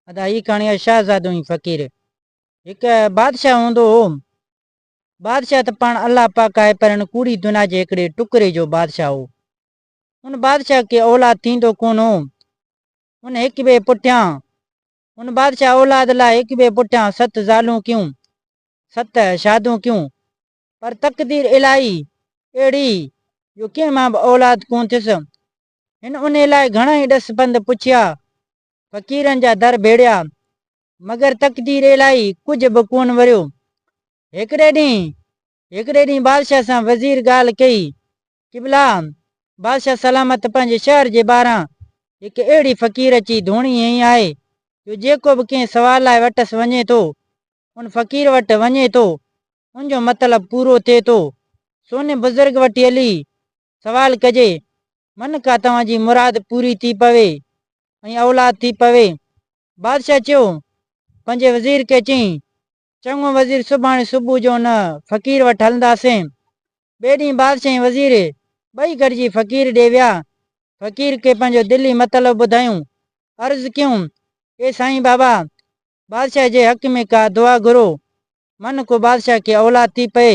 ادا هي ڪهاڻي آهي شاهزادو ۽ فقير. هڪ بادشاهه هوندو هو. بادشاهه ته پاڻ الله پاڪ آهي پر هن ڪوڙي دنيا جي هڪڙي ٽڪري جو بادشاهه هو. ان بادشاهه کي اولاد ٿيندو ڪونه هو. ان هڪ ٻئي پٺيان ان بادشاهه اولاد لاء هڪ ٻئي پٺيان ست زالون ڪيون، ست شاديون ڪيون پر تقدير الاهي اهڙي جو ڪنهن مان به اولاد ڪونه ٿيس. هن انهي لاء گهڻا ئي ڏس پنڌ پڇيا، فقيرن جا در ڀيڙيا، مگر تقدير الاهي ڪجهه به ڪونه وريو. هڪڙي ڏينهن هڪڙي ڏينهن بادشاهه سان وزير ڳالهه ڪئي، قبلا! بادشاهه سلامت پنهنجي شهر جي ٻاهران هڪ اهڙي فقير اچي ڌوڻي هنئي آهي، جو جيڪو به ڪنهن سوال لاء وٽس وڃي ٿو، ان فقير وٽ وڃي ٿو، ان جو مطلب پورو ٿئي ٿو. سوني بزرگ وٽ هلي سوال ڪجي، من ڪا توهان جي مراد پوري ٿي پوي ۽ اولاد ٿي پوي. بادشاهه چيو، پنهنجي وزير کي چئين، چڱو وزير سڀاڻي صبح جو ان فقير وٽ هلنداسين. ٻئي ڏينهن بادشاهه ۽ وزير ٻئي گڏجي فقير ڏي ويا. فقير کي پنهنجو دلي مطلب ٻڌايون. عرض ڪيون، اي سائين بابا! بادشاهه جي حق ۾ ڪا دعا گهرو، من ڪو بادشاهه کي اولاد ٿي پئي.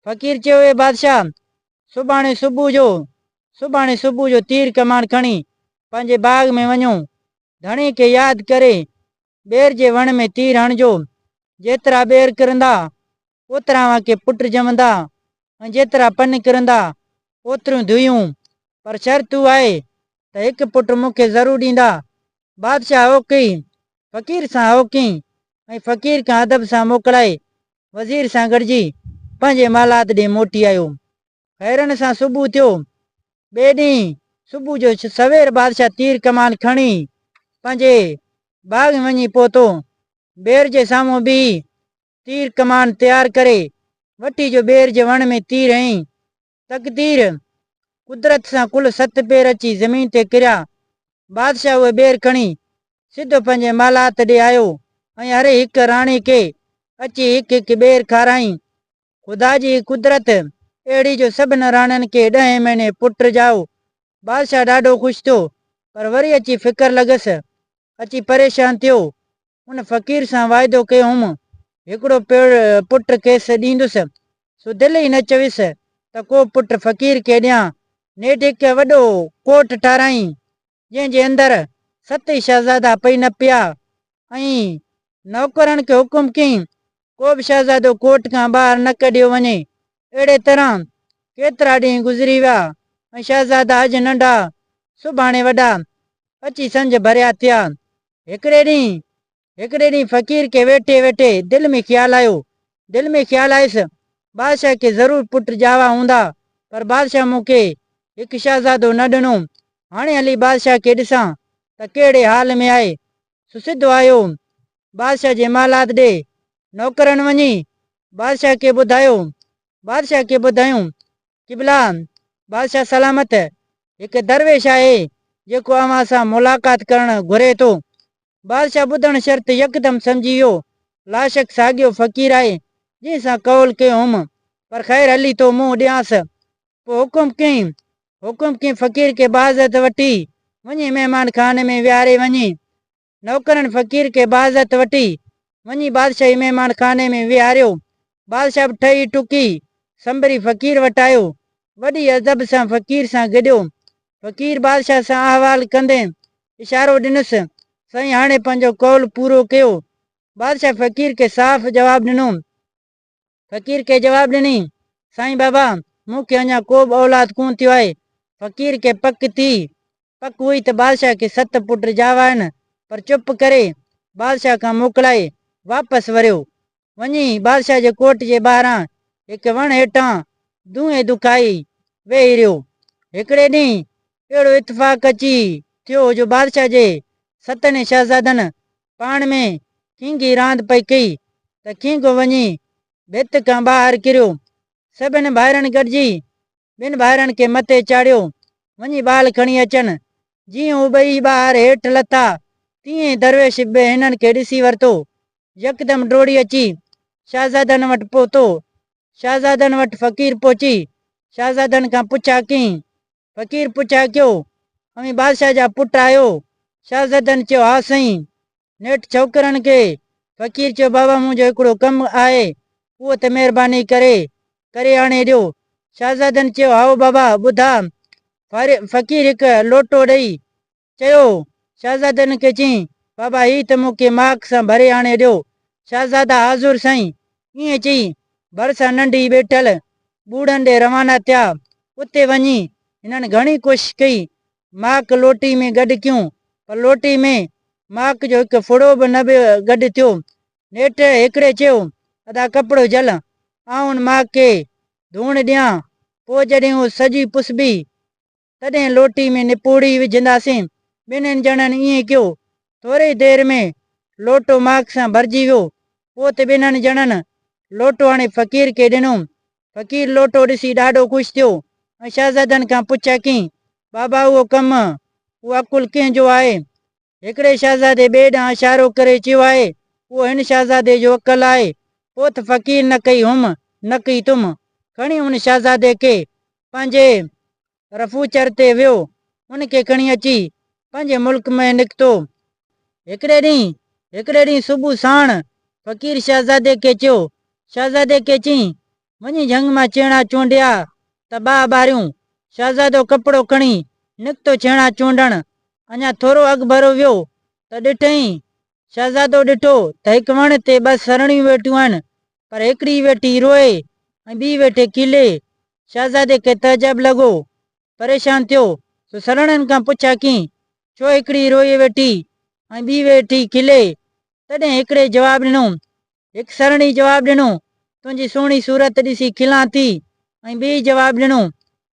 فقير چيو، اي بادشاهه! سڀاڻي صبح جو، سڀاڻي صبح جو تير ڪمان کڻي پنهنجي باغ ۾ وڃو. ڌڻي کي ياد ڪري ٻير جي وڻ ۾ تير هڻجو. جيترا ٻير ڪرندا، اوترا اوهان کي پٽ ڄمندا ۽ جيترا پن ڪرندا، اوتريون ڌيئون. پر شرط اهو آهي ته هڪ پٽ مون کي ضرور ڏيندا. بادشاهه هو ڪئي، فقير سان هو ڪئي ۽ فقير کان ادب سان موڪلائي وزير سان گڏجي پنهنجي محلات ڏي موٽي آيو. خيرن سان صبح ٿيو. ٻئي ڏينهن صبح جو سوير بادشاهه تير ڪمان کڻي پنهنجي باغ ۾ وڃي پهتو. ٻير جي سامهون بيهي تير ڪمان تيار ڪري وٺي جو ٻير جي وڻ ۾ تير هنئي. تقدير، قدرت سان ڪل ست پير اچي زمين تي ڪريا. بادشاهه اهي ٻير کڻي سڌو پنهنجي محلات ڏي آيو ۽ هر هڪ راڻي کي اچي هڪ هڪ ٻير کارائين. خدا جي قدرت اهڙي جو سڀن راڻين کي ڏهين مهيني پٽ ڄائو. بادشاهه ڏاڍو خوش ٿيو، پر وري اچي فڪر لڳس، اچي پريشان ٿيو. ان فقير سان واعدو ڪيو هوم، هڪڙو پٽ کيس ڏيندس، سو دل ئي نه چويس ته ڪو پٽ فقير کي ڏيان. نيٺ هڪ وڏو ڪوٽ ٺاهرائين، جنهن جي اندر ست ئي شهزادا پئي نپيا ۽ نوڪرن کي حڪم ڪيائين، ڪو به شهزادو ڪوٽ کان ٻاهر نه ڪڍيو وڃي. اهڙي طرح ڪيترا ڏينهن گذري ويا ۽ شهزادا اڄ ننڍا سڀاڻي وڏا اچي سنجهه ڀريا ٿيا. هڪڙي ڏينهن هڪڙي ڏينهن فقير کي ويٺي ويٺي دل ۾ خيال آيو. دل ۾ خيال آيس، بادشاهه کي ضرور پٽ ڄاوا هوندا، پر بادشاهه مون کي هڪ شهزادو نه ڏنو. هاڻي هلي بادشاهه کي ڏسان ته ڪهڙي حال ۾ آهي. سو سڌو آيو بادشاهه جي محلات ڏي. نوڪرن وڃي بادشاهه کي ٻڌايو. بادشاهه کي ٻڌايون، قبلا! بادشاهه سلامت، هڪ درويش آهي، جيڪو اوهان سان ملاقات ڪرڻ گهري ٿو. بادشاهه ٻڌڻ شرط يڪدم سمجهي ويو، لاشڪ ساڳيو فقير آهي، جنهن سان قول ڪيو هوم، پر خير هلي ٿو منهن ڏيانس. پوء حڪم ڪيائين، حڪم ڪيائين فقير کي باعزت وٺي وڃي مهمان خاني ۾ ويهاري وڃي. نوڪرن فقير کي باعزت وٺي وڃي بادشاهي مهمان خاني ۾ ويهاريو. بادشاهه به ٺهي ٽڪي سنڀري فقير وٽ آيو. وڏي ادب سان فقير سان گڏيو. فقير بادشاهه سان احوال ڪندي اشارو ڏنس، سائين هاڻي پنهنجو قول پورو ڪيو. بادشاهه فقير کي صاف جواب ڏنو. فقير کي جواب ڏني، سائين بابا، مون کي اڃا ڪو به اولاد ڪونه ٿيو آهي. فقير کي پڪ ٿي، پڪ هئي ته بادشاهه کي ست پٽ ڄاوا آهن، پر چپ ڪري بادشاهه کان موڪلائي واپس وريو. وڃي بادشاهه جي ڪوٽ جي ٻاهران هڪ وڻ هيٺان دونهين دکائي ويهي رهيو. هڪڙي ڏينهن اهڙو اتفاق اچي ٿيو جو بادشاهه جي ستن ئي شهزادن پاڻ ۾ کينگهي راند پئي ڪئي ته کينگهو وڃي ڀت کان ٻاهر ڪريو. سڀن ڀائرن گڏجي ٻن ڀائرن کي مٿي چاڙهيو، وڃي ٻال کڻي اچن. جيئن هو ٻئي ٻاهر هيٺ لٿا، تيئن ئي درويش به هنن کي ڏسي ورتو. يڪدم ڊوڙي اچي شهزادن وٽ پهتو. شهزادن وٽ فقير پهچي شهزادن کان پڇا ڪيائين. فقير پڇا ڪيو، اوهين بادشاهه جا پٽ آهيو؟ شهزادن چيو، ها سائين. نيٺ ڇوڪرن کي فقير چيو، بابا منهنجو هڪڙو ڪم آهي، اهو ته مهرباني ڪري، ڪري آڻي ڏيو. شهزادن چيو، هائو بابا، ٻڌاء. فقير هڪ لوٽو ڏئي چيو، شهزادن کي چيائين، بابا هي ته مون کي ماڪ سان ڀري آڻي ڏيو. شهزادا حاضر سائين. ائين چئي ڀرسان ننڍي ٻيٺل ٻوڙن ڏي روانا ٿيا. اتي وڃي هنن گهڻي ڪوشش ڪئي، ماڪ لوٽي ۾ گڏ ڪيون، پر لوٽي ۾ ماڪ جو هڪ ڦڙو به نه گڏ ٿيو. نيٺ هڪڙي چيو، ادا ڪپڙو جهل، آئون ماڪ کي ڌوڻ ڏيان، پوء جڏهن هو سڄي پسبي، تڏهن لوٽي ۾ نپوڙي وجهنداسين. ٻنهين ڄڻن ائين ڪيو. ٿوري ئي دير ۾ لوٽو ماڪ سان ڀرجي ويو. پوء ته ٻنهن ڄڻن لوٽو آڻي فقير کي ڏنو. فقير لوٽو ڏسي ڏاڍو خوش ٿيو ۽ شهزادن کان پڇا ڪيائين، بابا اهو ڪم، اهو عقل ڪنهن جو آهي؟ هڪڙي شهزادي ٻئي ڏانهن اشارو ڪري چيو آهي، اهو هن شهزادي جو عقل آهي. پوء ته فقير نه ڪئي هم، نه ڪئي تم. کڻي ان شهزادي کي پنهنجي رفوچر تي ويو. ان کي کڻي اچي پنهنجي ملڪ ۾ نڪتو. هڪڙي ڏينهن هڪڙي ڏينهن صبح ساڻ فقير شهزادي کي چيو، شهزادي کي چيائين، وڃي جهنگ مان چيڻا چونڊيا ته باهه ٻاريون. شهزادو ڪپڙو کڻي نڪتو ڇيڻا چونڊڻ. اڃا ٿورو اڳڀرو ويو ته ڏٺئين، شهزادو ڏٺو ته هڪ وڻ تي ٻه سرڻيون ويٺيون آهن، پر هڪڙي ويٺي روئي ۽ ٻي ويٺي کلي. شهزادي کي تعجب لڳو. پريشان ٿيو، سو سرڻين کان پڇا ڪيائين، ڇو هڪڙي روئي ويٺي ۽ ٻي ويٺي کلي؟ تڏهن هڪڙي جواب ڏنو، هڪ سرڻي جواب ڏنو، تنهنجي سهڻي صورت ڏسي کلان ٿي ۽ ٻئي جواب ڏنو،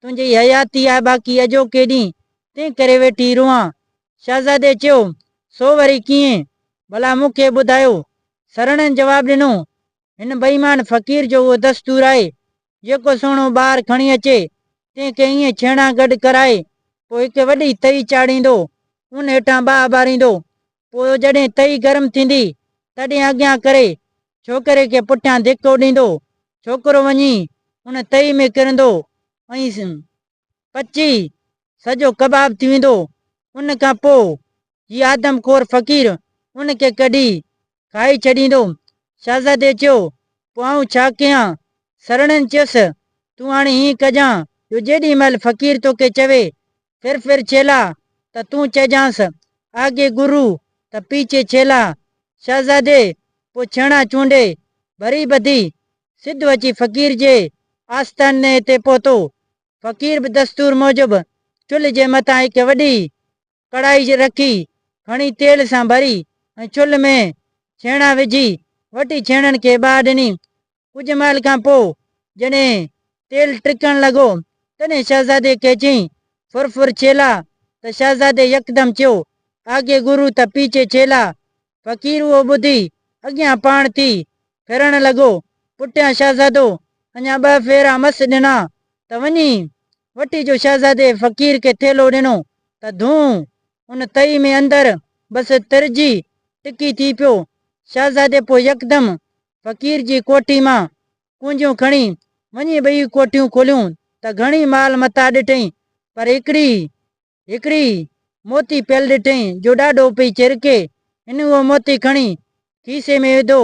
تنهنجي ئي حياتي آهي باقي اڄوڪي ڏينهن، تنهن ڪري ويٺي روئان. شهزادي چيو، سو وري ڪيئن؟ ڀلا مون کي ٻڌايو. سرڻين جواب ڏنو، هن بيمان فقير جو اهو دستور آهي، جيڪو سهڻو ٻار کڻي اچي، تنهن کي ائين ڇيڻا گڏ ڪرائي، پوء هڪ وڏي تئي چاڙهيندو، ان هيٺان باهه ٻاريندو، پوء جڏهن تئي گرم ٿيندي، تڏهن اڳيان ڪري ڇوڪري کي پٺيان ڌڪو ڏيندو، ڇوڪرو وڃي ان تئي ۾ ڪرندو ۽ پچي سڄو ڪباب ٿي ويندو. ان کان پوء هي آدم خور فقير ان کي ڪڍي کائي ڇڏيندو. شهزادي چيو، پوء آئون ڇا ڪيان؟ سرڻن چيس، تون هاڻي هيئن ڪجان جو جيڏي مهل فقير توکي چوي ڦر ڦر ڇيلا ته تون چئجانس، آگي گرو ته پيچي ڇيلا. شهزادي پوء ڇيڻا چونڊي ڀري ٻڌي سڌو اچي فقير جي آستاني تي پهتو. فقير به دستور موجب چلهه جي مٿان هڪ وڏي ڪڙائي رکي، کڻي تيل سان ڀري ۽ چلهه ۾ ڇيڻا وجهي وٺي ڇيڻن کي باهه ڏني. ڪجهه مهل کان پوء جڏهن تيل ٽڪڻ لڳو، تڏهن شهزادي کي چيائين، ڦر ڦر ڇيلا! ته شهزادي يڪدم چيو، آگي گرو ته پيچي ڇيلا! فقير اهو ٻڌي اڳيان پاڻ ٿي ڦرڻ لڳو. پٺيان شهزادو اڃا ٻه ڦيرا مس ڏنا ته وڃي وٺي جو شهزادي فقير کي ٿيلهو ڏنو ته ڌون ان تئي ۾ اندر بس ترجي ٽڪي ٿي پيو. شهزادي پوء يڪدم فقير جي ڪوٺي مان ڪونجيون کڻي وڃي ٻئي ڪوٺيون کوليون ته گهڻي مال متاع ڏٺئين پر هڪڙي هڪڙي موتي پيل ڏٺئين جو ڏاڍو پئي چرڪي. هن اهو موتي کڻي کيسي ۾ وڌو.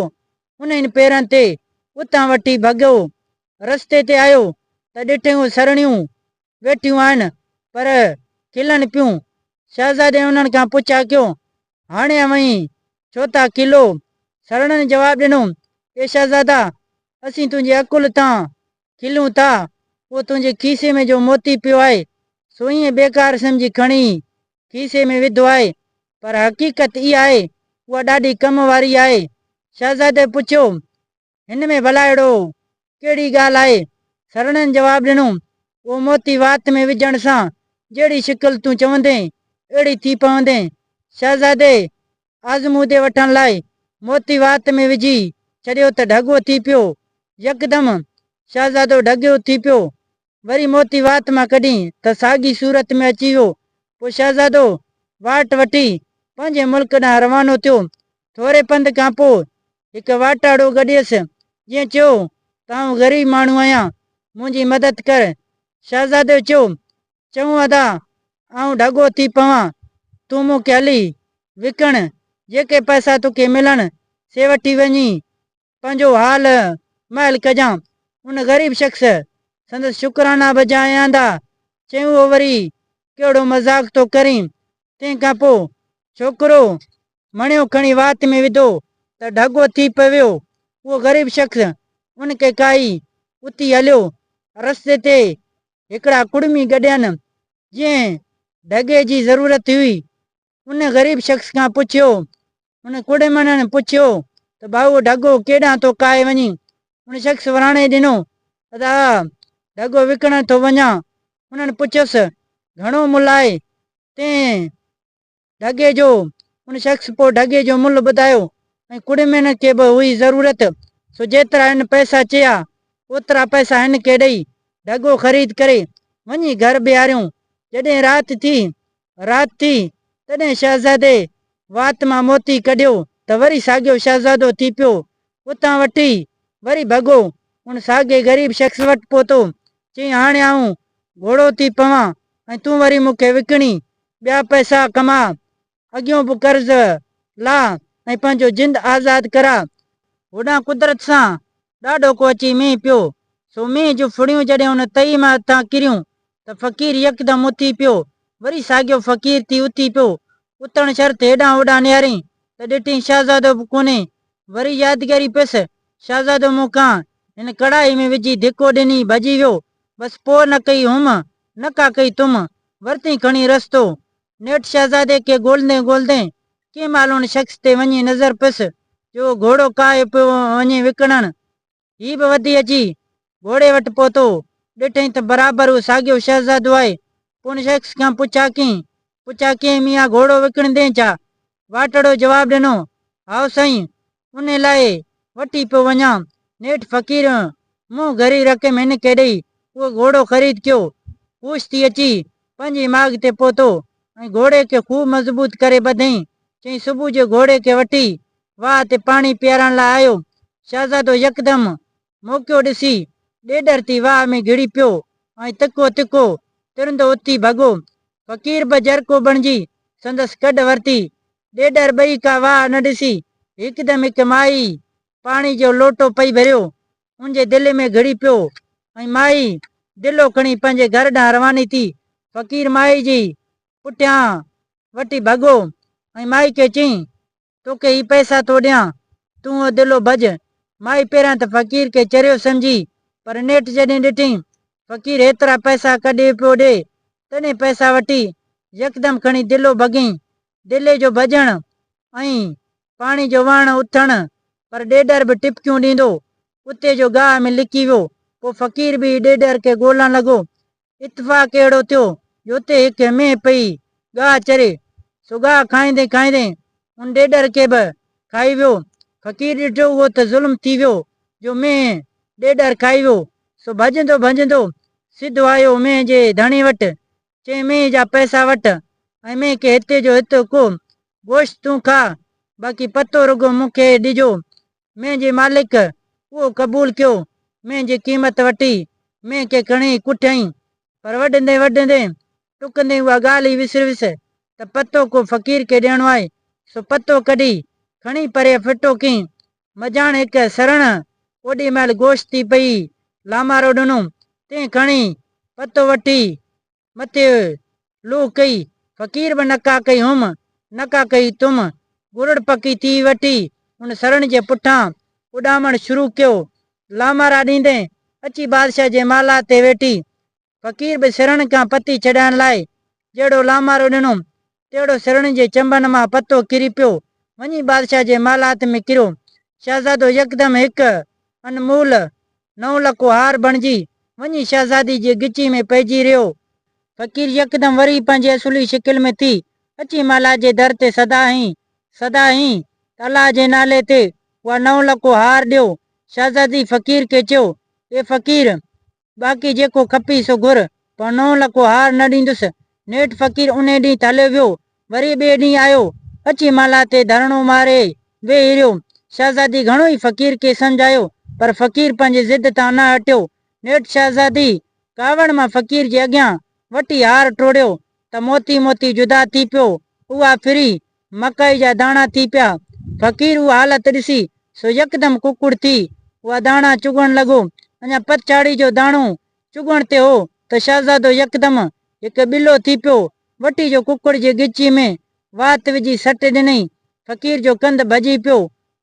انهن پيرن تي اتان وٺي ڀڳو. رستي تي آيو ته ڏٺئين سرڻيون ويٺيون آهن پر کلن پيون. شهزادي انهن کان پڇا ڪيو، هاڻي اوهين ڇو ٿا کلو؟ سرڻن جواب ڏنو، اي شهزادا! اسين تنهنجي عقل تان کلون ٿا، اهو تنهنجي کيسي ۾ جو موتي پيو آهي، سو ائين بيڪار سمجهي کڻي کيسي ۾ وڌو آهي، پر حقيقت اها آهي، اها ڏاڍي ڪم واري آهي. شهزادي پڇيو، هن ۾ ڀلا اهڙو ڪهڙي ڳالهه آهي؟ سرڻن جواب ڏنو، اهو موتي وات ۾ وجهڻ سان جهڙي شڪل تون چوندين، اهڙي ٿي پوندين. شهزادي آزمودي وٺڻ لاء موتي وات ۾ وجهي ڇڏيو ته ڍڳو ٿي پيو. يڪدم شهزادو ڍڳو ٿي پيو. وري موتي وات مان ڪڍي ته ساڳي صورت ۾ اچي ويو. پوء شهزادو واٽ وٺي پنهنجي ملڪ ڏانهن روانو ٿيو. ٿوري پنڌ کان پوء هڪ واٽهڙو گڏيس، جنهن چيو ته آئون غريب ماڻهو آهيان، منهنجي مدد ڪر. شهزادي چيو، چڱو ادا، آئون ڍڳو ٿي پوان، تون مون کي هلي وڪڻ. جيڪي پئسا توکي ملن، سي وٺي وڃي پنهنجو حال محل ڪجان. ان غريب شخص سندس شڪرانا بجا آندا. چيائين اهو وري ڪهڙو مذاق ٿو ڪرين. تنهن کان پوء ڇوڪرو مڻيو کڻي وات ۾ وڌو ته ڍڳو ٿي پويو. اهو غريب شخص ان کي کائي اٿي هليو. رستي تي هڪڙا ڪڙمي گڏين، جنهن ڍڳي جي ضرورت هئي. ان غريب شخص کان پڇيو. ان ڪڙمڻن پڇيو ته ڀائو ڍڳو ڪيڏانهن ٿو ڪاهي وڃين؟ ان شخص وراڻي ڏنو، ادا ڍڳو وڪڻڻ ٿو وڃان. انهن پڇيس، گهڻو ملهه آهي؟ تنهن ڍڳي جو؟ ان شخص پوء ڍڳي جو ملهه ٻڌايو ۽ ڪڙمين کي به هئي ضرورت، سو جيترا هن پئسا چيا، اوترا پئسا هن کي ڏئي ڍڳو خريد ڪري وڃي گهر بيهاريون. جڏهن رات ٿي، رات ٿي، تڏهن شهزادي وات مان موتي ڪڍيو ته وري ساڳيو شهزادو ٿي پيو. اتان وٺي وري ڀڳو، ان ساڳئي غريب شخص وٽ پهتو. چيائين، هاڻي آئون گهوڙو ٿي پوان ۽ تون وري مون کي وڪڻي ٻيا پئسا ڪماء. اڳيون به قرض لاهه ۽ پنهنجو جند آزاد ڪراء. هوڏانهن قدرت سان ڏاڍو ڪو اچي مينهن پيو، سو مينهن جون ڦڙيون جڏهن ان تئي مٿان ڪريون ته فقير يڪدم اٿي پيو. وري ساڳيو فقير ٿي اٿي پيو. اٿڻ شرط هيڏانهن هوڏانهن نهارين ته ڏٺين شهزادو به ڪونهي. وري يادگيري پيس، شهزادو مون کان هن ڪڙاهي ۾ وجهي ڌڪو ڏني ڀڄي ويو. بس پوء نه ڪئي هم، نه ڪا ڪئي تم. ورتين کڻي رستو. نيٺ شهزادي کي ڳولندين ڳولندين ڪنهن مهل ان شخص تي وڃي نظر پيس، جو اهو گهوڙو ڪاهي پيو وڃي وڪڻڻ. هي به وڌي اچي گهوڙي وٽ پهتو. ڏٺئين ته برابر اهو ساڳيو شهزادو آهي. پوء ان شخص کان پڇا ڪيائين، پڇا ڪيائين، ميان گهوڙو وڪڻندين ڇا؟ واٽهڙو جواب ڏنو، هائو سائين، انهي لاء وٺي پيو وڃان. نيٺ فقير منهن گهري رقم هن کي ڏئي اهو گهوڙو خريد ڪيو. خوش ٿي اچي پنهنجي ماڳ تي پهتو ۽ گهوڙي کي خوب مضبوط ڪري ٻڌئين. چيائين صبح جو گهوڙي کي وٺي واهه تي پاڻي پيارڻ لاء آيو. شهزادو يڪدم موقعو ڏسي ڏيڏر ٿي واهه ۾ گهڙي پيو ۽ تکو تکو ترندو اٿي ڀڳو. فقير به جرڪو بڻجي سندس ڪڍ ورتي. ڏيڏر ٻئي ڪا واهه نه ڏسي هڪدم هڪ مائي پاڻي جو لوٽو پئي ڀريو، ان جي دلي ۾ گهڙي پيو ۽ مائي دلو کڻي پنهنجي گهر ڏانهن رواني ٿي. فقير مائي جي پٺيان وٺي ڀڳو ۽ مائي کي چيائين، توکي هي پئسا ٿو ڏيان، تون اهو دلو ڀڄ. مائي پهريان ته فقير کي چريو سمجهي، پر نيٺ جڏهن ڏٺئين فقير هيترا پئسا ڪڍي پيو ڏي، تڏهن پئسا وٺي يڪدم کڻي دلو ڀڳئين. دلي جو ڀڄڻ ۽ پاڻي جو وهڻ اٿڻ، پر ڏيڏر به ٽپڪيون ڏيندو اتي جو گاهه ۾ لڪي ويو. پوء فقير به ڏيڏر کي ڳولڻ لڳو. اتفاق اهڙو ٿيو جو اتي هڪ مينهن پئي گاهه چري، سو گاهه کائيندي کائيندي ان ڏيڏر کي به کائي ويو. فقير ڏٺو اهو ته ظلم ٿي ويو جو مينهن ڏيڏر کائي ويو، سو ڀڄندو ڀڄندو سڌو آيو مينهن جي ڌڻي وٽ، چيائين مينهن جا پئسا وٺ ۽ مينهن کي هتي جو هت ڪو گوشت تون کاء، باقي پتو رڳو مون کي ڏجو. مينهن جي مالڪ اهو قبول ڪيو. مينهن جي قيمت وٺي مينهن کي کڻي ڪٺيائين. پر وڍندي وڍندي ٽڪندي اها ڳالهه ئي وسري ويس ته پتو ڪو فقير کي ڏيڻو آهي. سو پتو ڪڍي کڻي پري ڦٽو ڪيائين. مجاڻ هڪ سرڻ اوڏي مهل گوشت ٿي پئي لامارو ڏنو، تنهن کڻي پتو وٺي مٿي لوهه ڪئي. فقير به نڪا ڪئي هوم، نڪا ڪئي تم. گرڙ پکي ٿي وٺي ان سرڻ جي پٺان اڏامڻ شروع ڪيو. لامارا ڏيندي اچي بادشاهه جي محلات تي ويٺي. فقير به سرڻ کان پتي ڇڏائڻ لاء جهڙو لامارو ڏنو، تهڙو سرڻ جي چنبن مان پتو ڪري پيو، وڃي بادشاهه جي محلات ۾ ڪريو. شهزادو يڪدم هڪ انمول نو لکو هار بڻجي وڃي شهزادي جي ڳچي ۾ پئجي رهيو. فقير يڪدم وري پنهنجي اصلي شڪل ۾ ٿي اچي محلات جي در تي صدا هنئي، صدا هنئي ته الله جي نالي تي اها نو لکو هار ڏيو. شهزادي فقير کي چيو، اي فقير! باقي جيڪو کپي سو گهر، پر نو لکو هار نه ڏيندس. نيٺ فقير انهي ڏينهن ته هليو ويو. وري ٻئي ڏينهن آيو. اچي مالها تي ڌرڻو ماري ويهي رهيو. شهزادي گهڻو ئي فقير کي سمجهايو، پر فقير پنهنجي ضد تان نه هٽيو. نيٺ شهزادي ڪاوڙ مان فقير جي اڳيان وٺي هار ٽوڙيو ته موتي موتي جدا ٿي پيو. اها ڦري مڪائي جا داڻا ٿي پيا. فقير اها حالت ڏسي سو يڪدم ڪڪڙ ٿي اها داڻا چڳڻ لڳو. اڃا پڇاڙي جو داڻو چڳڻ تي هو ته شهزادو يڪدم هڪ ٻلو ٿي پيو. وٽي جو ڪڪڙ جي ڳچي ۾ وات وجهي سٽ ڏنئي. فقير جو ڪنڌ ڀڄي پيو.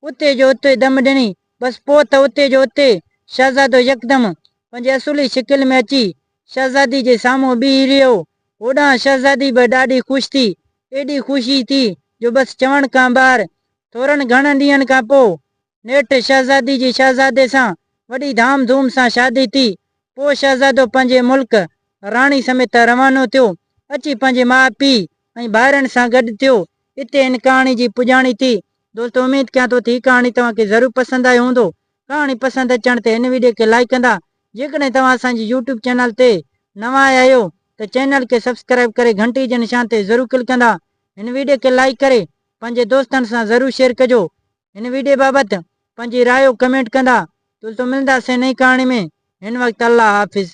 اتي جو اتي دم ڏنئي. بس پوء ته اتي جو اتي شهزادو يڪدم پنهنجي اصولي شڪل ۾ اچي شهزادي جي سامهون بيهي رهيو. هوڏانهن شهزادي به ڏاڍي خوش ٿي. ايڏي خوشي ٿي جو بس چوڻ کان ٻاهر. ٿورن گهڻن ڏينهن کان پوء نيٺ شهزادي جي شهزادي سان وڏي ڌام ڌوم سان شادي ٿي. پوء شهزادو پنهنجي ملڪ راڻي سميت روانو ٿيو. اچي پنهنجي ماء پيء ۽ ڀائرن سان گڏ ٿيو. اتي هن ڪهاڻي جي پڄاڻي ٿي. دوستو اميد ڪيان ٿو ته هي ڪهاڻي توهان کي ضرور پسند آئي هوندو. ڪهاڻي پسند اچڻ تي هن ويڊيو کي لائيڪ ڪندا. جيڪڏهن توهان اسان جي يوٽيوب چينل تي نوان آيا آهيو ته چينل کي سبسڪرائيب ڪري گهنٽي جي نشان تي ضرور ڪلڪ ڪندا. هن ويڊيو کي لائيڪ ڪري پنهنجي دوستن سان ضرور شيئر ڪجو. هن ويڊيو بابت پنهنجي رايو ڪمينٽ ڪندا. دوستو ملنداسين نئين ڪهاڻي ۾ هن وقت الله حافظ.